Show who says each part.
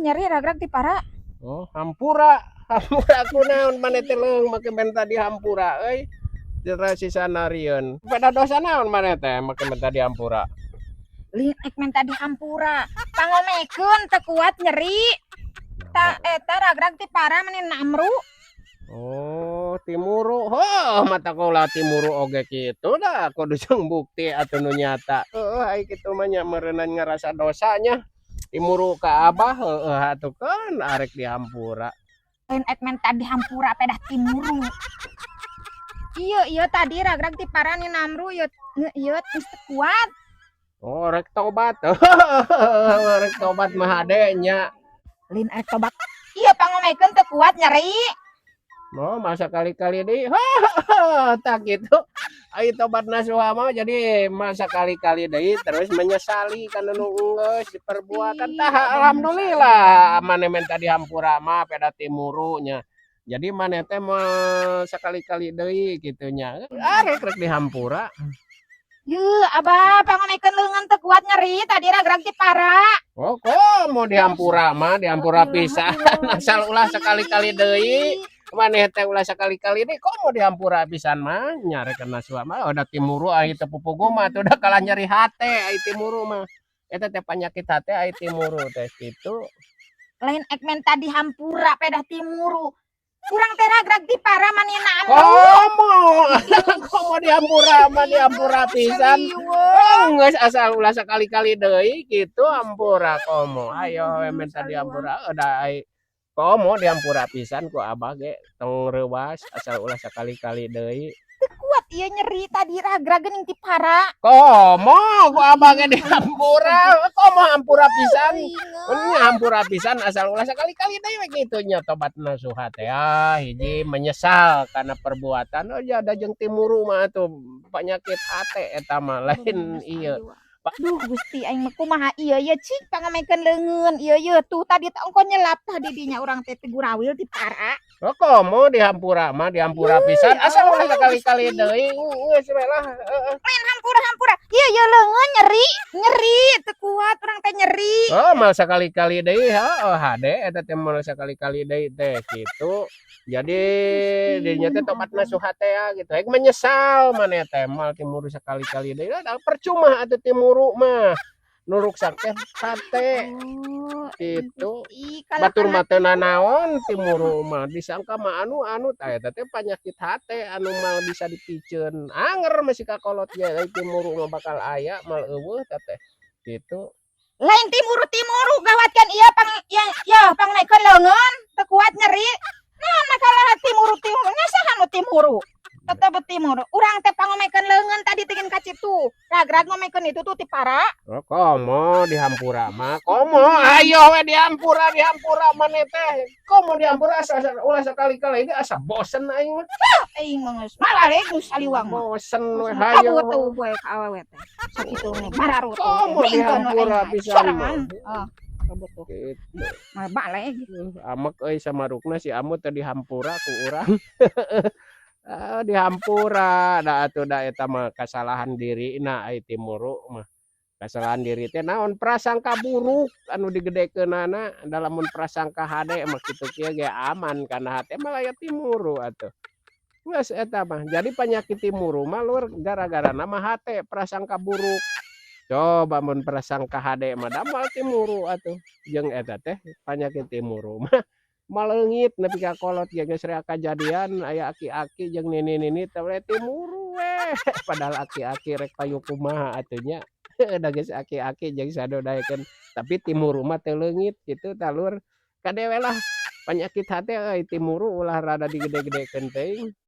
Speaker 1: Nyeri ragrag ti para.
Speaker 2: Oh, hampura. Hampura kunaon maneh teh leung make menta dihampura euy? Jera sisa narieun. Pada dosa naon maneh teh make menta dihampura?
Speaker 1: Lain ek menta dihampura. Pangomekeun teu kuat nyeri. Ta eta ragrag ti para meni namru.
Speaker 2: Oh, timuru. Heuh, mata ulah timuru oge kitu da kudu jeung bukti atuh nu nyata. Heueuh, ai kitu mah nya meureunan ngarasa dosanya. Timuru ka Abah, heueuh atuh kan arek dihampura.
Speaker 1: Lain ek menta dihampura, pedah timuru. Iya, iya, tadi ragrag ti para ni namru ieu ieu geus teu kuat.
Speaker 2: Oh, rek tobat. Rek tobat mah hade nya.
Speaker 1: Lain ek tobat. Iya, pangomekeun teu kuat nyeri.
Speaker 2: Oh, masa kali-kali deui. Tak gitu. Ai tobat nasuha mah jadi masa kali-kali deui terus menyesali kana nu geus diperbuatan. Tah, alhamdulillah maneh menta dihampura mah peda timuru nya. Jadi maneh teh moal sakali-kali deui kitu nya. Arek rek dihampura.
Speaker 1: Yeuh, Abah, pangomekeun leungeun teu kuat nyeri tadi ragrag ti para.
Speaker 2: Oh, komo dihampura mah, dihampura pisan asal ulah sakali-kali deui. Maneh teh ulah sakali-kali deui, komo dihampura pisan mah nya rek nasuha mah udah timuru ai teu pupugu mah atuh da kalah nyeri hate ai timuru mah. Eta teh panyakit hate ai timuru teh kitu.
Speaker 1: Lain ek menta dihampura, pedah timuru. Urang teh ragrag ti para mani namru.
Speaker 2: Komo, komo dihampura mah, dihampura pisan. Oh, geus asal ulah sakali-kali deui kitu hampura komo. Ayo we menta dihampura da ai komo dihampura pisan ku Abah ge tong reuwas asal ulah sakali-kali deui.
Speaker 1: Teu kuat ieu nyeri tadi ragrag geuning ti para.
Speaker 2: Komo ku Abah ge dihampura, komo hampura pisan. Nya hampura pisan asal ulah sakali-kali deui we kitu nya tobat nasuha teh ah hiji menyesal karena perbuatan. Oh ya, da jeung timuru mah atuh penyakit hate eta mah lain ieu.
Speaker 1: Duh Gusti, aing mah kumaha ieu ye, cik pangomekeun leungeun ieu ye tuh tadi teh ongko nyelap tah di dinya urang teh teu gurawil ti para.
Speaker 2: Oh, komo dihampura mah, dihampura pisan
Speaker 1: Ya
Speaker 2: asal ulah
Speaker 1: Allah,
Speaker 2: sakali-kali
Speaker 1: Gusti.
Speaker 2: Deui geus we lah, heeh.
Speaker 1: Lain hampura-hampura. Ieu ye leungeun nyeri, nyeri teu kuat urang teh nyeri.
Speaker 2: Oh, moal sakali-kali deui, heueuh hade eta teh moal sakali-kali deui teh kitu. Jadi dirinya teh tobat nasuha teh gitu. Rek menyesal maneh teh moal timuru sakali-kali deui da percuma atuh timuru mah. Nu ruksak teh hate.
Speaker 1: Oh,
Speaker 2: Gitu.
Speaker 1: Gusti,
Speaker 2: Batur
Speaker 1: kalahkan
Speaker 2: mah teu nanaon timuru mah disangka mah anu-anu tah eta teh panyakit hate anu moal bisa dipiceun. Anger masih kakolot ge ai timuru mah bakal aya moal euweuh ta teh. Gitu.
Speaker 1: Lain timuru-timuru gawatkan ieu pang ya ya pangmekeun leungeun teu kuat nyeri. Naon makalah timuru-timuru nya, saha nu timuru? Tetep timuru. Urang teh pangomekeun leungeun tadi tingin ka situ. Ragrag ngomekeun itu tuh ti para.
Speaker 2: Oh, komo dihampura mah, komo ayo we dihampura, dihampura maneh teh. Komo dihampura asa ulah sakali-kali ini asa bosen aing mah.
Speaker 1: Aing mah geus malalek geus saliwang mah.
Speaker 2: Bosen we hayo.
Speaker 1: Kabut tuh poe ka awewe teh. Sakitu we bararut.
Speaker 2: Komo dihampura pisan mah.
Speaker 1: Ah, kabut tuh.
Speaker 2: Gitu.
Speaker 1: Mah balik.
Speaker 2: Amek euy samarukna si Amut teh dihampura ku urang. Ah, dihampura da atuh da eta mah kasalahan dirina ai timuru mah. Kasalahan diri teh naon, prasangka buruk anu digedekeunana da lamun prasangka hade mah kitu kieu ge aman kana hate mah aya timuru atuh. Geus eta mah. Jadi panyakit timuru mah, Lur, gara-garana mah hate prasangka buruk. Coba mun prasangka hade mah da moal timuru atuh. Jeung eta teh panyakit timuru mah maleungit nepi ka kolot ge geus rea kajadian aya aki-aki jeung nini-nini teh we timuru we. Padahal aki-aki rek payu kumaha atuh nya. Da geus aki-aki jeung sadu daekeun. Tapi timuru mah teu leungit kitu tah, Lur. Kade we lah panyakit hate euy timuru ulah rada digede-gedekeun teuing.